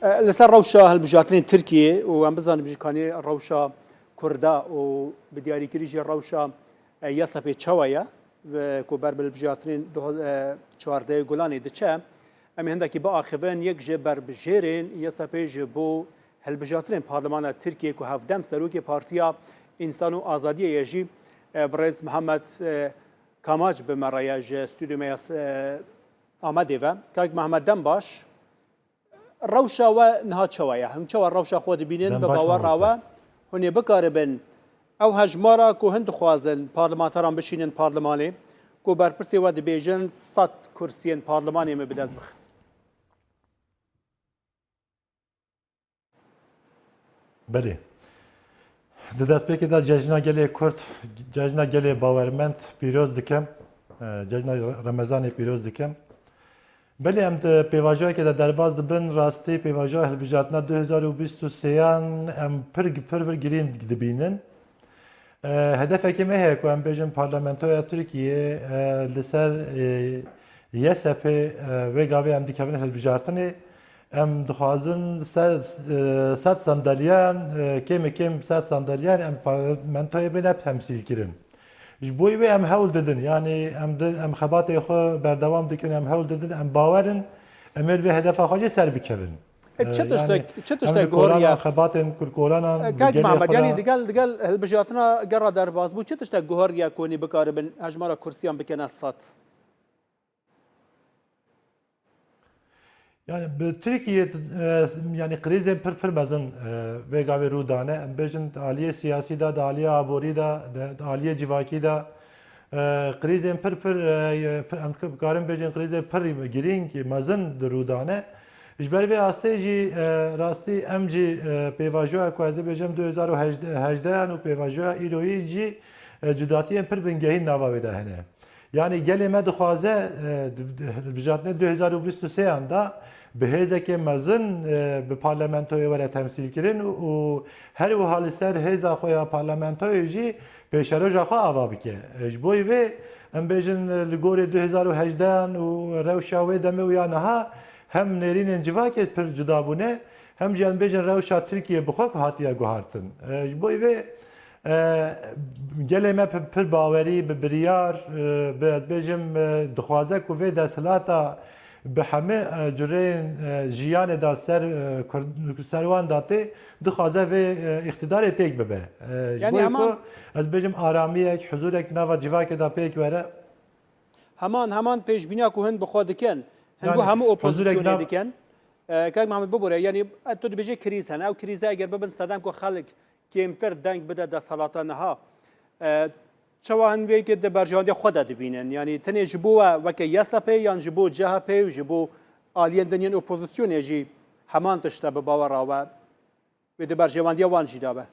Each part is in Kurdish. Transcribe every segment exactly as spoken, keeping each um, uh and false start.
E, li ser rewşa hilbijartinên Tirkiyê û em bizanin jî kanî rewşa Kurda û bi diyarîkirî jî rewşa, e, YSP'ê çawa ye, e, ku ber bi hilbijartinên duh-, e, çardehê Gulanê diçe. Em ê hindekî biaxivin, yek ji berbijêrên YSP'ê ji bo hilbijartinên Parlemana Tirkiyê ku hevdem serokê Partiya Însan û Azadiyê ye jî, e, birêz Mihemed, e, Kamac bi me re ye ji stûdyo me ya, e, Amedê ve. Kak Mihemed, dem baş. Rewşa we niha çawa ye? Hûn çawa rewşa xwe dibînin? Dem Bi baş, bawera mamoste. We hûn ê bikaribin ew hejmara ku hûn dixwazin parlamenteran bişînin parlemanê, ku berpirsê we dibêjin sed kursiyên parlemanê min bi dest bixin? Belê. Di destpêkê de cejna gelê Kurd, cejna gelê bawermend pîroz dikim. E, cejna Remezanê pîroz dikim. Belê, em di pêvajoyekê de derbas dibin, rastî pêvajoya hilbijartina du hezar û bîst û sêyan em pir, pir, pir girîng dibînin. E, hedefekê me heye ku em bêjin parlamentoya Tirkiyê, e, li ser, e, YSP'ê, e, vê gavê em dikevin hilbijartinê. Em dixwazin se-, e, sed sandaliyan, e, kêmê kêm sed sandaliyan em parlamentoyê bêne temsîlkirin. Ji bo wê em hewl didin, yanî em di, em xebatê xwe berdewam dikin, em hewl didin, em bawer in, em ê li vê hedefa xwe jî ser bikevin. E, çi E, tiştek, yanî çi em tiştek li guheriye? Kolanan, xebatên ku li Kolanan, E, bi Kak gelê Mehmed, xwe yanî re digel, digel hilbijartina gera derbas bû, çi tiştek guheriye ku hûn ê bikaribin hejmara kursiyan bikene sed? Yani bi Tirkiye, e, yani krîzên pir pir mezin, e, vê gavê rû dane. Em bêjin di aliyê siyasî de, di aliyê aborî de, di, di aliyê civakî de, e, krîzên pir pir, e, pir, em dikarin bêjin krîzên pir girîng, mezin di rû dane. Ji ber vê astê jî, e, rastî em jî, e, pêvajoya ku ez ê bêjim du hezar û hejdeh an û pêvajoya îroyî jî, e, cudatiyên pir bingehîn nava wê de hene. Yanî gelê me dixwaze, e, di, di, di bijatinê du hezar û bîst û sê an de bi hêzekê mezin, e, bi parlamentoyê were temsîlkirin û her wiha li ser hêza xwe ya parlamentoyê jî pêşeroja xwe ava bike. E, ji bo vê em bêjin, e, li gorî du hezar û hejdeh an û rewşa wê demê û ya niha hem nêrînên civakê pir cuda bûne, hem jî em bêjin rewşa Tirkiyê bi xwe ku hatiye guhartin. E, ji bo vê E, gelê me pi-, pir bawerî, bi biryar, e, bi, ez bêjim, e, dixwaze ku vê desthilata bi hemî, e, cureyên, e, jiyanê de ser, e, Kurd-, ser wan de tê, dixwaze vê, e, îqtidarê têk bibe. E, ji Yanî bo heman ku ez bêjim aramiyek, huzurek nava civakê de pêk were. Heman, heman pêşbîniya ku hin bi xwe dikin, hin bo Yani hemû huzurek opozisyonê nav- dikin. E, Kak Mehmet, bibore, yanî, e, tu dibêjî krîz hene. Ew krîze eger bibin sedem ku xelk kêmtir deng bide desthilata niha, e, çawa hin wê yekê di berjewendiya xwe de dibînin? Yanî tenê ji bo we weke YSP'ê yan ji bo CHP'ê û ji bo aliyên din yên opozisyonê jî heman tişt e bi bawera we wê di berjewendiya wan jî de be?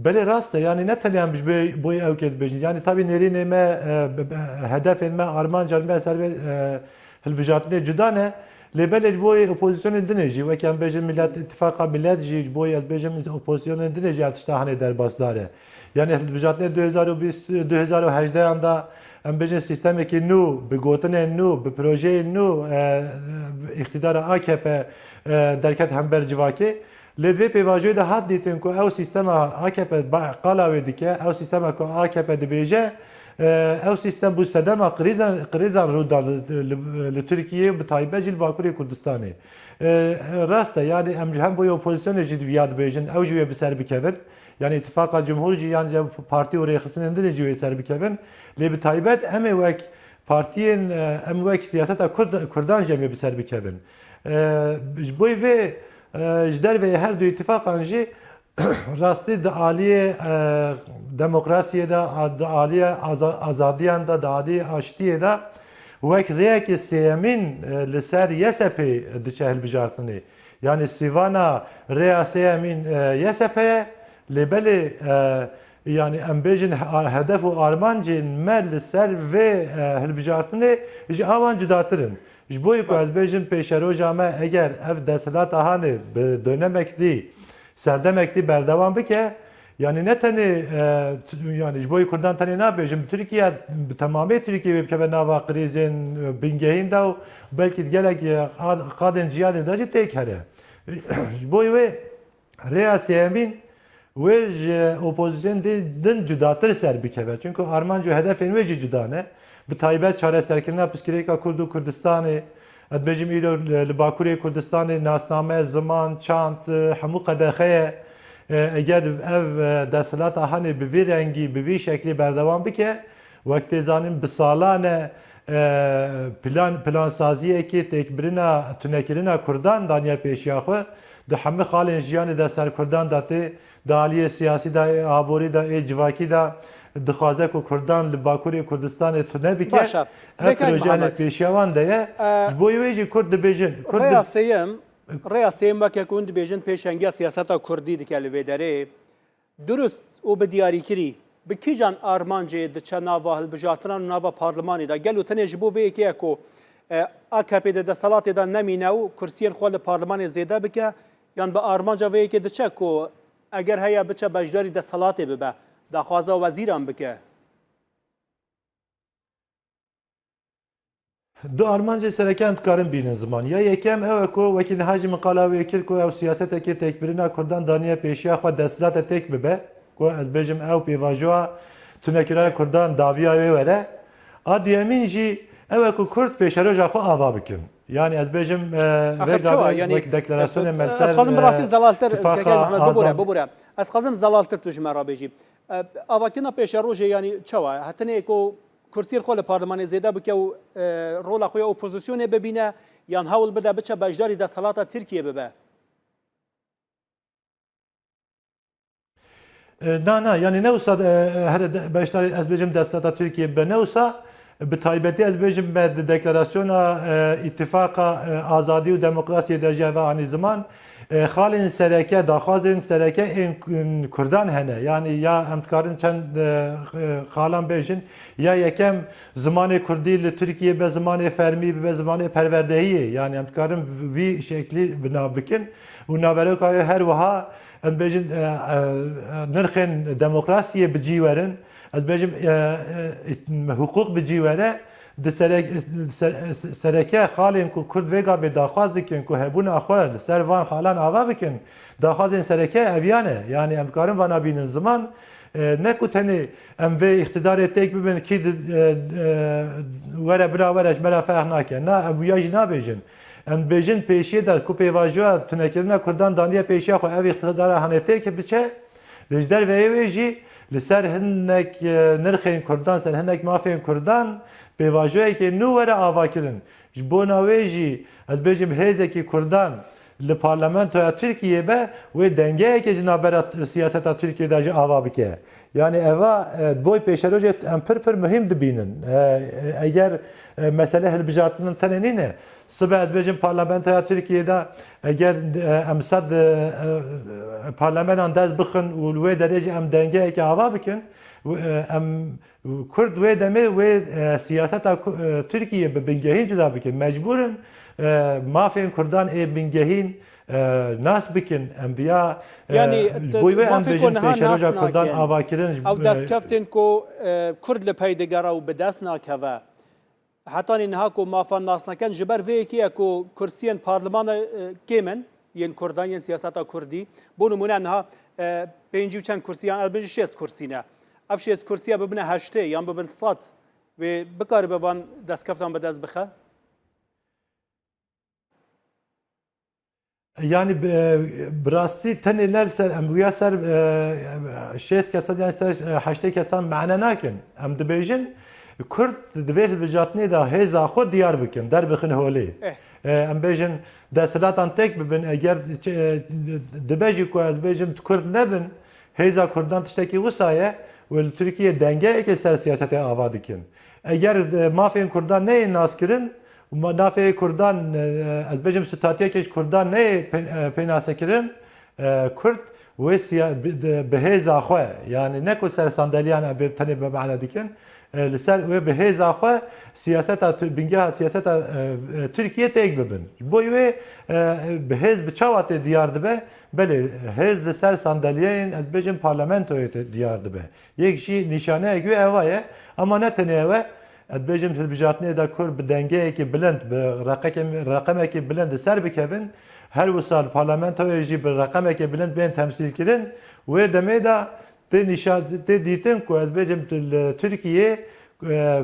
Belê rast e, yanî ne tenya em ji bo, bo ew kê dibêjin. Yanî tabî nêrînê me, e, bi, bi, hedefên me, armancan me ser vê, e, hilbijartinê cuda ne. Lê belê ji bo opozisyonên dinê jî, weke em bêjin Millet, Îtifaqa Millet jî, ji bo ez bêjim opozisyonên dinê jî ev tişta hanê derbasdar e. Yanî hilbijartinê du hezar û bîst, du hezar û hejdeh an da em bêjin sîstemekî nû, bi gotinên nû, bi projeyên nû, e, îqtidara A K P, e, derket hember civakê. Lê di vê pêvajoyê de hat dîtin ku ew sîstema A K P ba-, qala wê dike, ew sîstema ku A K P dibêje, e, ew sîstem bû sedema krîzan, krîzan rû da li, li, li Tirkiyê, bi taybet jî li Bakurê Kurdistanê. E, rast e, yanî em hem boyê opozisyonê jî di viya dibêjin, ew jî wê bi ser bikevin. Yanî Îtifaqa Cumhur jî, yan jî partî û rêxistinên din jî wê ser bikevin. Lê bi taybet em ê wek partiyên, e, em wek siyaseta Kurd, Kurdan jî em ê bi ser bikevin. E, ji bo vê, e, ji derveyê her du îtifaqan jî rastî di aliyê, e, demokrasiyê de, a, di aliyê aza-, azadiyan de, di aliyê aştiyê de wek rêyekê sêyemîn, e, li ser Y S P'ê diçe hilbijartinê. Yanî sîvana rêya sêyemîn, e, Y S P ye, lê belê, e, yanî em bêjin he-, hedef û armancên me li ser vê, e, hilbijartinê ji awan cudatir in. Ji bo ku ez bêjim pêşeroja me eger ev desthilata hanê bi dönemek dî, serdemek dî berdewam bike, Yani ne tenê, e, t-, yani ji bo Kurdan tenê nabêjim, Tirkiye, bi temamê Tirkiye wê bikeve nava krîzên, e, bingehîn de û belkî di gelek, e, qad-, qadên ciyadê de jî têk here. Ji bo wê rêya sêyemîn wê ji opozîsyon di-, din cudatir ser bikeve. Çünkü armanc û hedefên wê jî cuda ne. Bi taybet çareserkirina pirsgirêka Kurd û Kurdistanê, ez dibêjim îro li, li Bakurê Kurdistanê nasname, ziman, çand, e, hemû qedexe ye. E, eger ev, e, desthilata hanê bi vî rengî, bi vî şeklî berdewam bike, wek tê zanîn bi salan e, e, plan, plansaziyekê têkbirina, tunekirina Kurdan daniye pêşiya xwe, di hemî xalên jiyanê de ser Kurdan de tê, di aliyê siyasî de, ê aborî de, ê civakî de dixwaze ku Kurdan li Bakurê Kurdistanê tune bike. Baş e. Ev Pêkan proje Mihemed. Pêşiya wan de ye. E, Ji bo wê jî Kurd dibêjin. Kurd Rêya dib- sêyem, rêya sêyem weke ku hûn dibêjin pêşengiya siyaseta Kurdî dike li vê derê. Durust û bi diyarîkirî, bi kîjan armancê diçe nava hilbijartinan û nava parlimanê de? Gelo tenê ji bo vê yekê ye ku, e, A K P di desthilatê de nemîne û kursiyên xwe li parlimanê zêde bike, yan bi armanca vê yekê diçe ku eger heye biçe beşdarî desthilatê bibe, daxwaza wezîran bike? Du armancê sereke em dikarin bînin ziman. Ya yekem ew e ku wekî niha jî min qala wê kir ku ew siyasetekê têkbirina Kurdan daniye pêşiya xwe desthilate têk bibe, ku ez bêjim ew pêvajoya tunekirina Kurdan dawiya wê were. A duyemîn jî ew e ku Kurd pêşeroja xwe ava bikin. Yani ez bêjim, e, Axir vê çawa? Gavê Yani, wek deklarasyonê e, me li ez ser, dixwazim bi rastî e, zelaltir, tifaqa Kekay Mihemed, bibûre, azad- bibûre. Ez dixwazim zelaltir tu ji me re bêjî. E, avakirina pêşerojê, yani çawa? Hetinê ku kursiyên xwe li parlemanê zêde bike û, e, rola xwe ya opozisyonê bibîne, yan hewl bide biçe beşdarî desthilata Tirkiyê bibe? E, na, na, yani ne wisa, e, here de, beşdarî ez bêjim desthilata Tirkiyê bibe, ne wisa, bi taybetî ez bêjim me di deklarasyona, e, îtifaqa, e, azadî û demokrasiyê de jî eve anî ziman, e, xalên sereke, daxwazên sereke ên Kurdan hene. Yani ya em dikarin çend, e, e, xalan bêjin, ya yekem zimanê Kurdî li Tirkiyê be zimanê fermî, bibe zimanê perwerdehiyê. Yani em dikarin vî şeklî bi nav bikin. Û naveroka wê her wiha, em bêjin, e, e, nirxên demokrasiyê bi cî werin. Ez bêjim, e, e, hiqûq bi cî were. Di serek-, ser-, sereke xalên ku Kurd vê gavê daxwaz dikin ku hebûna xwe li ser van xalan ava bikin, daxwazên sereke eviyan e. Yani em dikarin vana bînin ziman, e, ne ku tenê em vê îqtidarê têk bibin, kî di, e, e, were bila were ji me re ferq nake. Na, em wiya jî nabêjin. Em dibêjin pêşiyê de ku pêvajoya tunekirina Kurdan daniye pêşiya xwe, ev îqtidara hanê têk biçe, lê ji derveyê wê jî li ser hinek, e, nirxên Kurdan, ser hinek mafên Kurdan pêvajoyekê nû were avakirin. Ji bona wê jî ez bêjim hêzekî Kurdan li parlamentoya Tirkiyê be, wê dengeyekê ji navbera siyaseta Tirkiyê de jî ava bike. Yani eva, e, boy pêşerojê em pir pir muhîm dibînin. E, e, eger, e, mesele hilbijartin tenê nîne, sibe ez bêjim parlamentoya Tirkiyê de eger, e, em sed, e, e, parlamenan dest bixin û li wê derê jî em dengeyekê ava bikin, w-, e, em Kurd wê demê wê, e, siyaseta Ku-, e, Tirkiyê bi bingehîn cuda bikin. Mecbûr in, e, mafên Kurdan ê bingehîn, e, nas bikin. Em viya, e, Yani, ji bo wê em mafê bêjin ku niha pêşeroja nas Kurdan nakin, avakirin ji, ew e, destkeftên ku, e, Kurd li pey digere û bi dest nakeve. Hetanî niha ku mafan nas nakin, ji ber vê yekê ye ku kursiyên parlimanê, e, kêm in, yên Kurdan, yên siyaseta Kurdî. Bo nimûne niha, e, pêncî û çend kursiyan, ez bêjim şêst kursî ne. Ev şêst kursiya bibine heştê yan bibin sed, wê bikaribe van destkeftan bi dest bixe? Yani bi, bi rastî tenê ne li ser, em wiya ser, e, şêst kesan yan ser, e, heştê kesan mane nakin. Em dibêjin, Kurd di vê hilbijartinê de hêza xwe diyar bikin, derbixin holê. Eh. E, em bêjin, desthilatan têk bibin, eger, e, dibe jî ku ez bêjim Kurd nebin, hêza Kurdan tiştekî wisa ye û li Tirkiyê dengeyekê ser siyasetê ava dikin. Eger, e, mafên Kurdan neyên naskirin, ma-, mafê Kurdan, e, ez bêjim statiyekê ji Kurdan neyê pê-, e, pênasekirin, e, Kurd wê siya-, bi, de, bi hêza xwe, yani ne ku ser sandeliyan em vê tenê bi mane dikin, e, li ser wê bi hêza xwe siyaseta Tu-, bingeha siyaseta, e, e, Tirkiye têk bibin. Ji bo wê, e, bi hêz bi çawa tê diyar dibe? Belê, hêz li ser sandalyeyên, ez dibêjim, parlamentoyê te diyar dibe. Yek jî nîşaneyek wê eva ye, ama ne tenê ew e, ez dibêjim, hilbijartinê de Kurd bi dengeyekî bilind, bi reqeke-, reqemekî bilind li ser bikevin, her wisa li parlamentoyê jî bi reqemekê bilind bên temsîlkirin, wê demê de tê nîşan, tê dîtin ku, ez dibêjim, tu li Tirkiyê, e, e,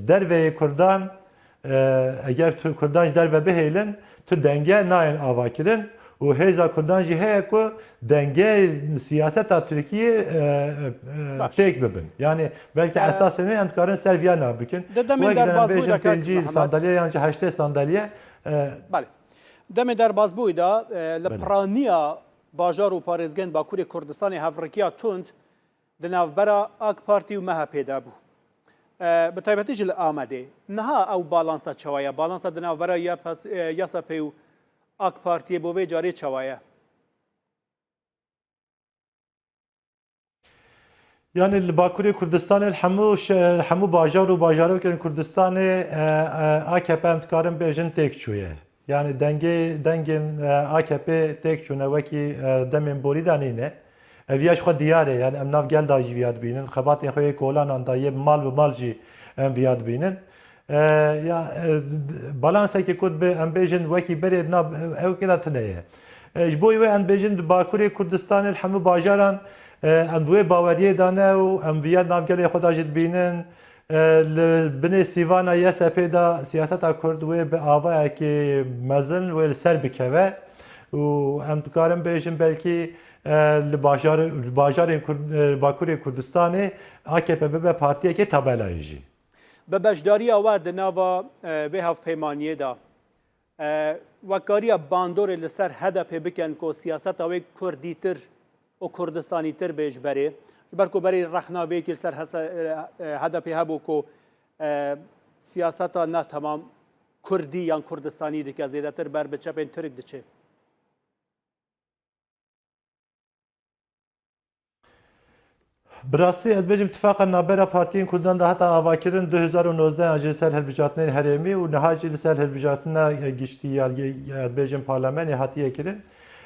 derveyê Kurdan, E, eger tu Kurdan ji derve bihêlin, tu denge nayên avakirin û hêza Kurdan jî heye ku dengê siyaseta Tirkiyê, e, e, Baş. têk bibin. Yani belki E, esasên wê em dikarin ser viya nav bikin. Di demên Wek derbazbûyî bêjin de kak pêncî Mihemed. sandalye yan jî heştê sandalye, e, Belê. Demên derbazbûyî de, e, li Belê. piraniya bajar û parêzgehên Bakurê Kurdistanê hevrikiya tund di navbera AK Partî û MHPê de bû. E, bi taybetî jî li Amedê. Niha ew balansa çawa ye? Balansa di navbera YPS, e, YSP'ê û AK Partiyê bo vê carê çawa ye? Yani li Bakurê Kurdistanê, li hemû şe-, hemû bajar û bajarokên Kurdistanê, e, e, AKP, em dikarin bêjin, têk çûye. Yani dengê, dengên, e, AKP têk çûne, wekî, e, demên borî de nîne. Ev ya ji xwe diyar e, yani em nav gel de jî viya dibînin. Xebatên xwe yê kolanan de, yê mal bi mal jî em viya dibînin. E, ya, e, d-, d-, balansekê ku dibe, em bêjin, wekî berê di nav, ew kê de tune ye. E, ji bo wê em bêjin, di Bakurê Kurdistanê, li hemû bajaran, e, em bi wê baweriyê de ne û em viya di nav gelê xwe de jî dibînin. E, li binê sîvana YSP'ê de siyaseta Kurd wê bi avayekî mezin wê li ser bikeve û em dikarin bêjin belkî, e, li bajar-, li bajarên Kurd-, e, Bakurê Kurdistanê AKP bibe partiyekê tabelayê jî. Bi beşdariya we di nava, e, vê hevpeymaniyê de, e, we kariye bandorê li ser HDP'ê bikin ku siyaseta wê kurdîtir û kurdistanîtir bê ji berê? Ji ber ku berê rexna vê yekê li ser hese-, e, e, HDP'ê hebû ku, e, siyaseta ne temam kurdî yan kurdistanî dike, zêdetir ber bi çepên tirk diçe. Bi rastî, ez dibêjim, tifaqa navbera partiyên Kurdan de hate avakirin du hezar û nozdeh an jî li ser hilbijartinên herêmî û niha jî li ser hilbijartina giştî ya, ez dibêjim, parlamenê hatiye kirin.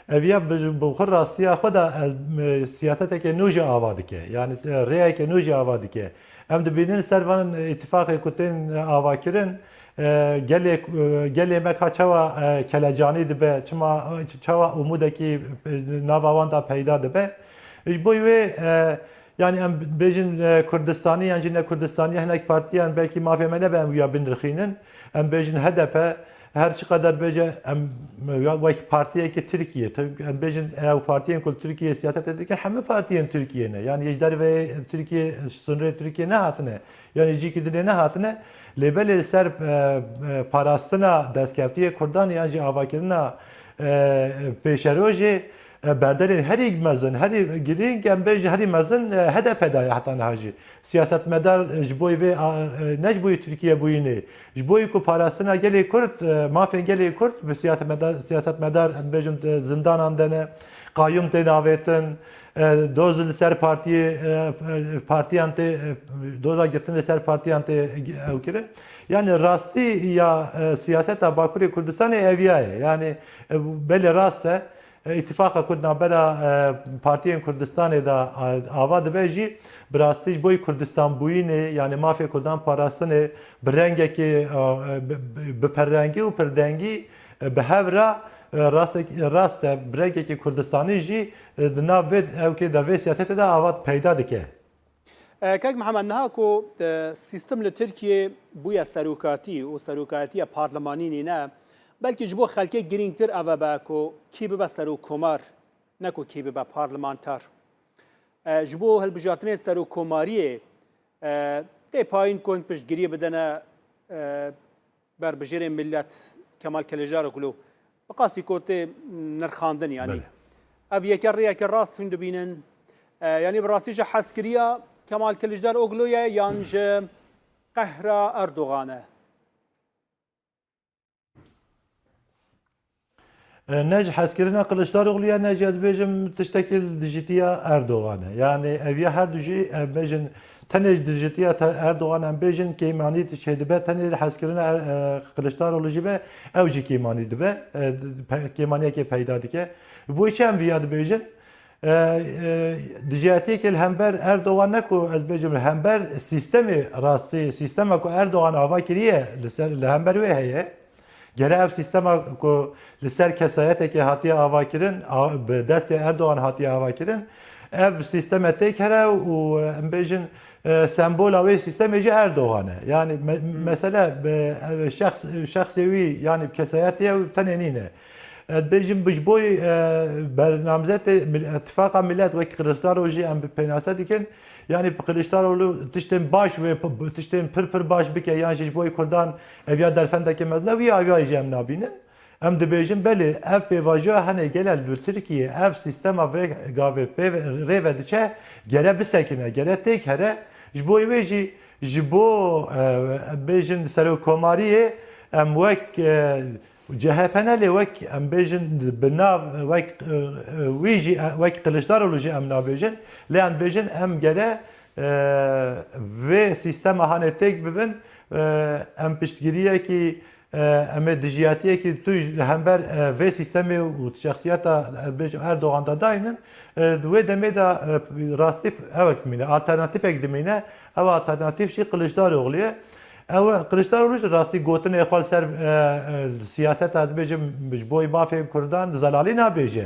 Ev ya bi, bi xwe rastiya xwe de, e, siyaseteke nû jî ava dike. Yani, e, rêyeke nû jî ava dike. Em dibînin ser van îtifaqê ku tên avakirin, e, gelê, e, gelê me ka çawa, e, kelecanî dibe, çima, çawa umûdekî, e, nava wan de peyda dibe. Ji bo wê, e, yani em bêjin, e, Kurdistanî yan jî ne Kurdistanî, hinek partiyan belkî mafê me nebe em wiya binirxînin. Em bêjin HDP, her çiqeder bêje em, ya wek partiyekî Tirkiye, te-, em bêjin ew partiyên ku li Tirkiye siyasetê dike, hemû partiyên Tirkiye ne. Yani ji derveyê Tirkiye, ji sunrê Tirkiye nehatine. Yani cîkî dinê nehatine. Lê belê li ser, e, e, parastina destkeftiyê Kurdan yan jî avakirina, e, pêşerojê, e, berderên herî mezin, herî girîng, em bêjin herî mezin, e, HDP daye heta niha jî. Siyasetmedar, e, ji bo vê, a, e, ne ji bo Tirkiye bûyînê, ji bo ku parastina gelê Kurd, e, mafên gelê Kurd bi siyasetmedar, siyasetmedar, em bêjin, e, zindanan de ne, qayûm tên avêtin, e, doz li ser partiyê, e, e, partiyan tê, e, doza girtin li ser partiyan tê ew kirin. Yani rastî ya, e, siyaseta Bakurê Kurdistanê eviya ye. Yani, e, belê rast e, e, îtifaqa ku di navbera, e, partiyên Kurdistanê de, e, ava dibe jî, bi rastî ji bo Kurdistan bûyînê, yani mafê Kurdan parastinê bi rengekî, e, e, bi, bi, bi perrengî û pirdengî, e, bi hev re, e, rastek-, rast e, bi rengekî Kurdistanî jî, e, di nav vê ewkê de, vê siyasetê de ava peyda dike. E, Kek Mihemed, niha ku, e, sîstem li Tirkiyê bûye serokatî û serokatiya parlemanî nîne, belkî ji bo xelkê girîngtir ev e be ku kî bibe serokkomar, ne ku kî bibe parlamenter. E, ji bo hilbijartinê serokkomariyê, e, tê payîn ku hin piştgiriyê bidene, e, berbijêrê millet Kemal Kiliçdaroglu, bi qasî ku tê nirxandin, yanî. Belê. Ev yeke rêyeke rast hûn dibînin? E, yanî bi rastî ji hezkiriya Kemal Kiliçdaroglu ye yan ji qehra Erdogan e? E, ne ji hezkirina Kiliçdaroglu ye, ne jî ez bêjim tiştekî li dijîtiya Erdogan e. Yani ev ya her du jî, e, bêjin Tenê dijitiya Erdogan em bêjin kêmanî çêdibe, tenê hezkirina Er-, e, Kiliçdaroglu jî be, ew jî kêmanî dibe, e, pe-, kêmaniyekê peyda dike. Bo çi em viya dibêjin? E, e, dijiyatiyekê li hember Erdogan ne ku ez bêjim, li hember sîstemê rastî, sîstema ku Erdogan ava kiriye li ser, li hember wê heye. Gere ev sîstema ku li ser kesayetekê hatiye avakirin, a, bi destê Erdogan hatiye avakirin, ev sîsteme têk here û, em bêjin, e, sembola wê sîstemê jî Erdogan e. Yani me-, mesele bi, e, şexs-, şexsê wî, yani kesayetê ew tenê nîne. Ez bêjim bi ji bo, e, bernamzetê mil-, Tifaqa Millet wek Kiliçdaroglu jî em bi pênase dikin. Yani Kiliçdaroglu tiştên baş wê p-, tiştên pir pir baş bike yan jî ji bo Kurdan ev ya derfendeke mezin e, wî aviya jî em nabînin. Em dibêjin belê ev pêvajoya hene gele li Tirkiyê ev sîstema vê gavê pê rê ve diçe, gere bisekine, gere têk here. Ji bo wê jî ji bo, e, em bêjin serokkomariyê em wek, e, C H P ne lê wek em bêjin bi nav wek, e, e, wî jî, e, wek Kiliçdaroglu jî em nabêjin. Lê em dibêjin em gere, e, vê sîstema hanê têk bibin, e, em piştgiriyekî, e, em ê dijiyatiyekî tu li hember, e, vê sîstemê û şexsiyeta, e, bêjim Erdogan de daynin. E, di wê demê de, e, rastî ewek dimîne, alternatîfek dimîne. Ew alternatîf jî Kiliçdaroglu ye. Ew Kiliçdaroglu jî rastî gotinê xwe li ser, e, e, siyaseta, ez bêjim, ji bo mafê Kurdan zelalî nabêje.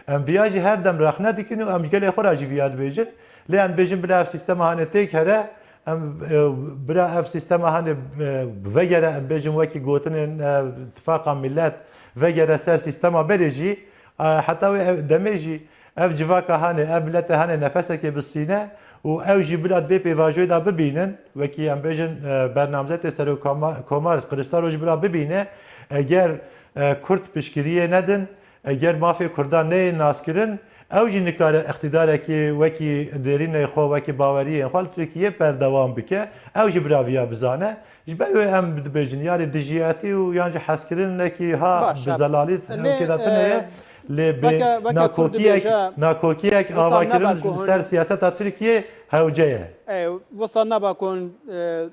Em viya jî her dem rexne dikin û em ji gelê xwe re jî viya dibêjin. Lê em dibêjin bila ev sîstema hanê têk here, em, e, bila ev sîstema hanê, e, vegere, em bêjin wekî gotinên, e, Tifaqa Millet vegere ser sîstema berê jî, e, heta wê ev demê jî ev civaka hanê, ev milete hanê nefesekê bistîne û ew jî bila di vê pêvajoyê de bibînin, wekî em bêjin, e, bernamzetê serokoma-, komar Kiliçdaroglu jî bila bibîne, eger, e, Kurd piştgiriyê nedin, eger mafê Kurdan neyên naskirin, ew jî nikare îqtîdarekî wekî nêrînê xwe, wekî baweriyên xwe li Tirkiyê berdewam bike, ew jî bila viya bizane. Ji ber wê em dibêjin, yani dijiyatî û yan jî hezkirinekî ha Baş e. bi zelalî Lê, ewkê de tune ye, e, lê bê weke, weke Kurd nakokiyek, dibêje, nakokiyek wisa ava kirin nebe ku li ser hûn siyaseta Tirkiyê hewce ye. E, wisa nebe ku hûn, e,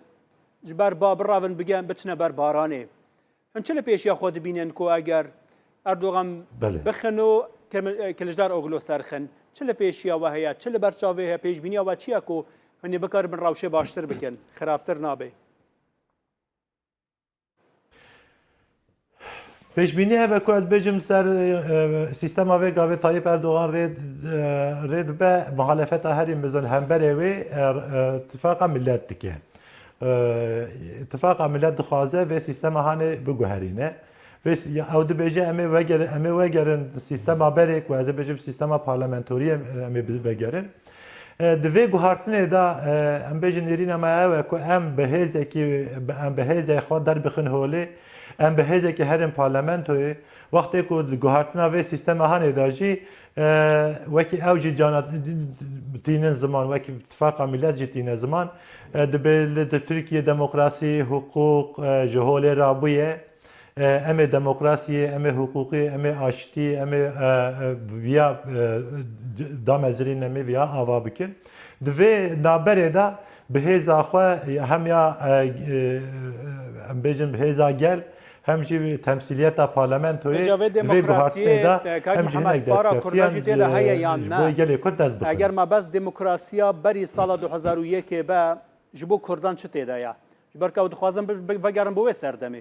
ji ber ba biravin bigen, biçine ber baranê. Hûn çi li pêşiya xwe dibînin ku eger Erdogan Belê. bixin û Kemil-, e, Kiliçdaroglu serxin? Çi li pêşiya we heye? Çi li ber çavê heye? Pêşbîniya we çi ye ku hûn ê bikaribin rewşê baştir bikin, xirabtir nabe? Pêşbînî ev e ku ez bêjim ser, e, sîstema vê gavê Tayyip Erdogan rê, e, rê dibe, muhalefeta herî mezin hemberê wê, e, e, Tifaqa Millet dike. E, Tifaqa Millet dixwaze vê sîstema hanê biguherîne. Vê s-, ya ew dibêje em ê veger-, em ê wegerin sîstema berê ku ez ê bêjim sîstema parlamentoriyê em ê bi-, vegerin. E, di vê guhartinê de, e, em bêjin nêrîna me ew e ku em bi hêzekî, em bi hêzê xwe derbixin holê, em bi hêzekî herin parlamentoyê. Wextê ku di guhartina vê sîstema hanê de jî, e, wekî ew jî cana tînin ziman, wekî Tifaqa Millet jî tîne ziman, e, dibê li di Tirkiye demokrasî, hiqûq, e, ji holê rabûye. E, em ê demokrasiyê, em ê hiqûqê, em ê aştiyê, em ê, e, e, viya, e, damezirîn, em ê viya ava bikin. Di vê navberê de bi hêza xwe hem ya, e, e, em bêjin bi hêza gel, hem jî temsîliyeta parlamentoyê Vêca vê di vê guhartinê demokrasiyê, de e, Kak em jî Mihemed, hinek para Kurda destkeftî jî yan tê de heye ji, yan ji ne? bo gelê Kurd dest bixin. Eger mebest demokrasiya berî sala du hezar û yekê be, ji bo Kurdan çi tê de ye? Ji ber ku ew dixwazin bi, bi, vegerin bo wê serdemê.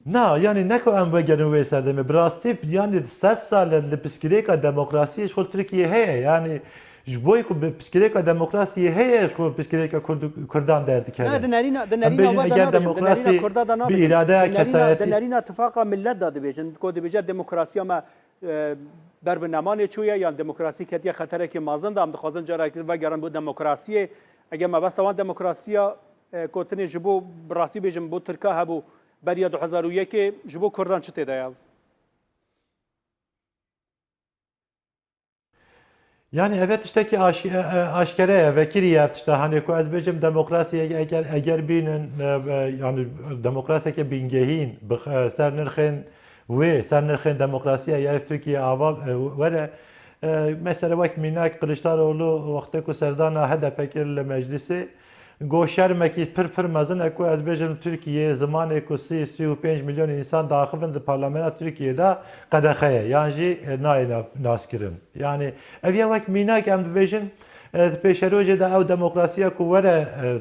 Na, yanî ne ku em vegerin wê serdemê. Bi rastî, yanî sed sal e li piskirêka demokrasiyê ji xwe Tirkiye heye. Yanî ji bo ku bi piskirêka demokrasiyê heye, ji xwe piskirêka Kurd-, Kurdan derdikeve. Ne, di nerîna, di Em nerîna bêjin we de eger nabêjin, di nerîna demokrasî Kurda de bi nabêjin. îrade Di nerîna, kesayetî di nerîna Tifaqa Millet de dibêjin. Ku dibêje demokrasiya me, e, ber bi nemanê çûye, yan demokrasî ketiye xeterekê mezin de, em dixwazin carekî vegerin bo demokrasiyê. Eger mebesta wan demokrasiya, e, ku tenê ji bo, bi rastî bêjim, bo Tirka hebû, beriya du hezar û yekê ji bo Kurdan çi tê de ye? Yani eve tiştekî aş-, e, e, aşkere ye, vekirî ye ev tişta. Hanê ku ez bêjim demokrasiyê eger, eger bînin, e, e, yani demokrasiyeke bingehîn, bi, e, ser nirxên wê, ser nirxên demokrasiyê eger Tirkiye ava, e, were, E, mesela wek mînak Kiliçdaroglu wextê ku serdana H D P kir li meclisê, got şermekî pir pir mezin e ku ez bêjim Tirkiye zimanê ku sî, sî û pênc milyon însan diaxivin di parlamena Tirkiye de qedexe ye, yan jî, e, nayê na-, naskirin. Yani ev ya wek mînak em dibêjin, e, di pêşerojê de ew demokrasiya ku were, e,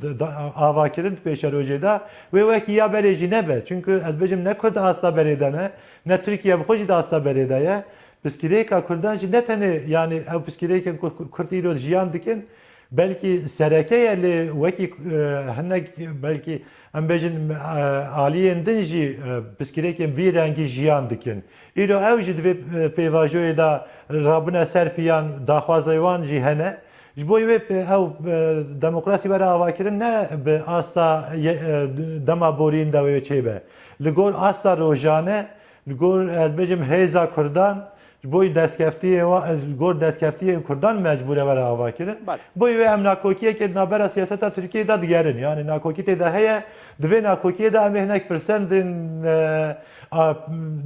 d-, d-, avakirin di pêşerojê de, wê wekî ya berê jî nebe. Çünkü ez dibêjim ne Kurd asta berê de ne, ne Tirkiye bi xwe jî di asta berê de ye. Piskirêka Kurdan jî ne tenê, yani ew piskirêkên ku Kurd îro jiyan dikin, belkî sereke ye, lê wekî, e, hinek belkî em bêjin, e, aliyên din jî, e, piskirêkên vî rengî jiyan dikin. Îro ew jî di vê, e, pêvajoyê de rabûne ser piyan, daxwazê wan jî hene. Ji bo wê pe-, ew, e, demokrasî were avakirin ne bi asta ye-, e, dema borîn de wê çêbe. Li gor asta rojane, li gor, ez bêjim, hêza Kurdan, ji bo destkeftiyê wa-, li gor destkeftiyên Kurdan mecbûr e were avakirin. Belê. Bo wê em nakokiyekê di navbera siyaseta Tirkiyê de digerin. Yani nakokî tê de heye, di vê nakokiyê de em ê hinek firsendên, e, a,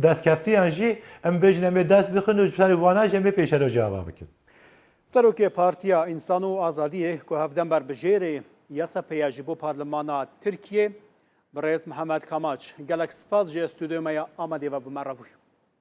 destkeftiyan jî em bêjin em ê dest bixin û ji ser wana jî em ê pêşerojê ava bikin. Serokê Partiya Însan û Azadiyê ku hevdem ber bi jêrê Y S P'ê ye ji bo Parlemana Tirkiyê, birêz Mihemed Kamaç, gelek spas ji stûdyoya me ya Amedê ve bi me re bûye.